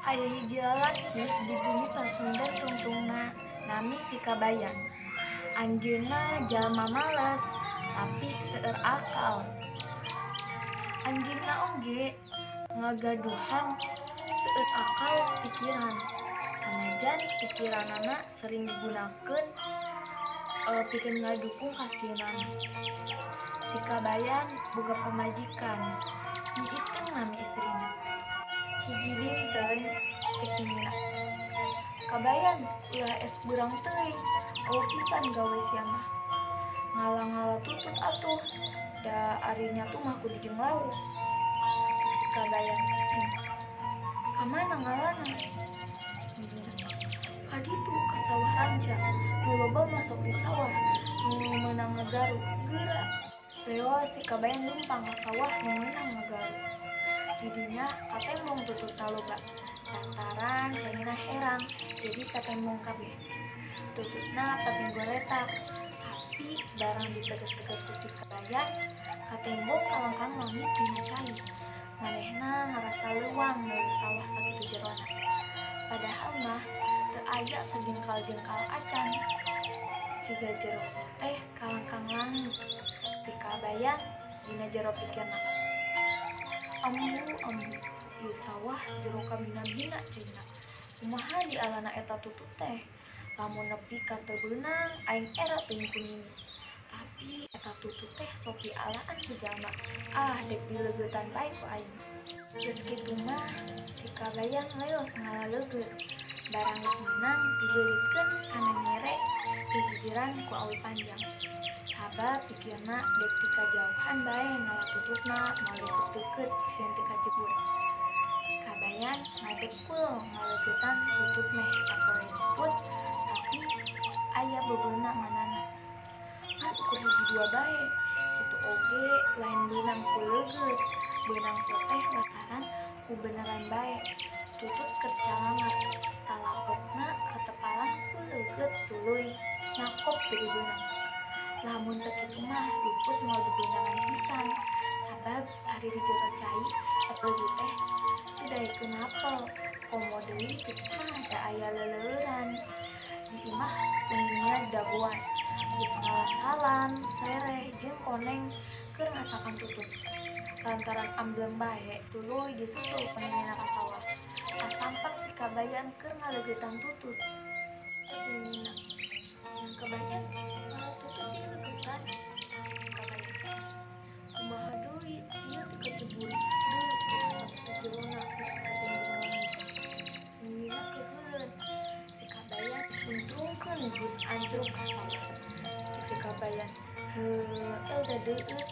Aya hiji lalaki di bumi Pasundan tungtungna nami si Kabayan. Anjeunna jalma malas tapi seueur akal. Anjeunna oge ngagaduhan seueur akal pikiran. Sanajan pikiranana sering digunakeun pikeun ngadukung kasieunana. Si Kabayan boga pamajikan, Nyi Iteung nami istrina. Hiji dinten cek Nina, "Kabayan, ulah es beurang teuing, eueuh pisan gawe sia mah. Ngala-ngala tutut atuh, da ari nyatu mah kudu jeung lauk." Cek si Kabayan, "Ka mana ngalana?" Nina, "Ka ditu ka sawah ranca, nu loba mah sok di sawah, nu meunang ngagaru, geura." Leos si Kabayan leumpang ka sawah nu meunang ngagaru. Di dinya katembong tututna loba, lantaran caina herang jadi katembong kabeh. Tututna tapinggoletak, tapi barang diteges-teges ku si Kabayan, katembong kalangkang langit dina cai. Manehna ngarasa leuwang meuli sawah sakitu jerona. Padahal mah teu aya sajengkal-jengkal acan. Siga jero teh kalangkang langit. Si Kabayan dina jero pikirna, "Ambu, ambu, ieu sawah jero kabina-bina cenah. Kumaha dialana eta tutut teh? Lamun nepi ka teu beunang aing era teuing ku Nini. Tapi eta tutut teh sok dialaan ku jalma. Ah, dek dileugeutan bae ku aing." Geus kitu mah si Kabayan leos ngala leugeut. Barang geus meunang dibeulikeun kana nyere dijijiran ku awi panjang. Sabab pikirna dek ti kajauhan bae ngala tututna moal deukeut-deukeut sieun teu kajebur. Si Kabayan ngadekul ngaleugeutan tutut meh sapoe jeput, tapi aya bebeunang nganana. Ngan ukur hiji dua bae, kitu oge lain beunang ku leugeut, beunang soteh lantaran ku beneran bae. Tutut keur calangat, talapokna katepalan ku leugeut tuluy nakop jadi beunang. Lamun teu kitu mah luput moal bebeunangan pisan, sabab ari di jero cai eta leugeut teh teu daekeun napel, komo deui tutut mah da aya leuleuran. Di imah uningna dagoan, geus ngala salam, sereh jeung koneng keur ngasakan tutut. Lantaran ambleng bae tuluy disusul ku Nina ka sawah. Kasampak si Kabayan keur ngaleugeutan tutut. Nina, "Yang Kabayan ngala tutut dileugetan." Cek si Kabayan, "Kumaha deui sia teu kajebur deui sakitu jerona nepi ka tembong langit." Nina keuheuleun. Si Kabayan disuntrungkeun geus antruk ka sawah. Cek si Kabayan, "Heueuh da deueut."